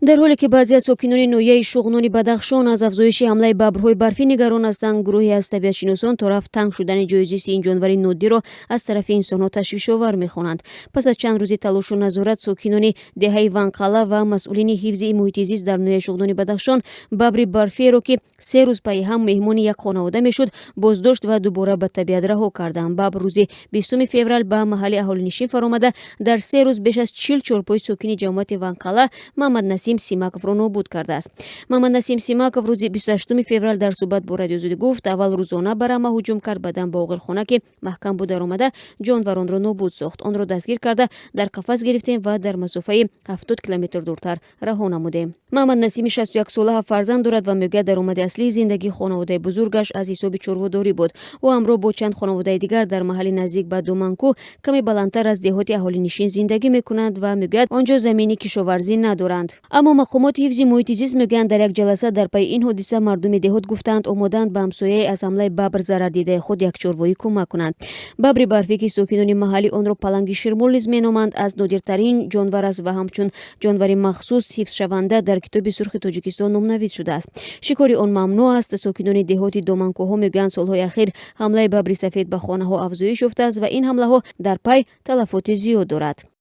Дар ҳоле ки баъзе аз сокинони ноҳияи Шуғнони Бадахшон аз афзоиши ҳамлаи бабрҳои барфӣ нигарон ҳастанд, гурӯҳе аз табиатшиносон торафт танг шудани ҷои зисти ин ҷонвари нодирро аз тарафи инсонҳо ташвишовар мехонанд. Пас аз чанд рӯзи талошу назорат, сокинони деҳаи Ванқала ва масъулини ҳифзи муҳити зист дар ноҳияи Шуғнони Бадахшон бабри барфиеро, ки 3 рӯз пайи ҳам меҳмони як хонавода мешуд, боздошт ва дубора ба табиат раҳо карданд. Бабр рӯзи 20 феврал ба маҳалли аҳолинишин фаромада, дар 3 рӯз беш аз 40 чорпои сокини ҷамоати Ванқала Муҳаммаднасим Симаковро нобуд кардааст. Муҳаммаднасим Симаков рӯзи 28 феврал дар суҳбат бо Радиои Озодӣ гуфт, аввал рӯзона ба рама ҳуҷум кард, баъдан ба оғилхона, ки маҳкам буд, даромада, ҷонваронро нобуд сохт. Онро дастгир карда, дар қафас гирифтем ва дар масофаи 70 километр дуртар раҳо намудем. Муҳаммаднасими 61-сола ҳафт фарзанд дорад ва мегӯяд, даромади аслии зиндагии хонаводаи бузургаш аз ҳисоби чорводорӣ буд. Ӯ ҳамроҳ бо чанд хонаводаи дигар дар маҳалли наздик ба Доманкӯ, каме баландтар аз деҳоти аҳолинишин зиндагӣ мекунанд ва мегӯяд, он ҷо замини кишоварзӣ надоранд. Аммо мақомоти ҳифзи муҳити зист мегӯянд, дар як ҷаласа дар пайи ин ҳодиса мардуми деҳот гуфтаанд, омодаанд ба ҳамсояе аз ҳамлаи бабр зарардидаи худ як чорвоӣ кӯмак кунанд. Бабри барфӣ, ки сокинони маҳаллӣ онро паланги ширмол низ меноманд, аз нодиртарин ҷонвар аст ва ҳамчун ҷонвари махсус ҳифзшаванда дар Китоби сурхи Тоҷикистон номнавис шудааст. Шикори он мамнӯъ аст. Сокинони деҳоти Доманкӯҳҳо мегӯянд, солҳои ахир ҳамлаи бабри сафед ба хонаҳо афзоиш ёфтааст ва ин ҳамлаҳо дар пай талафоти зиёд дорад.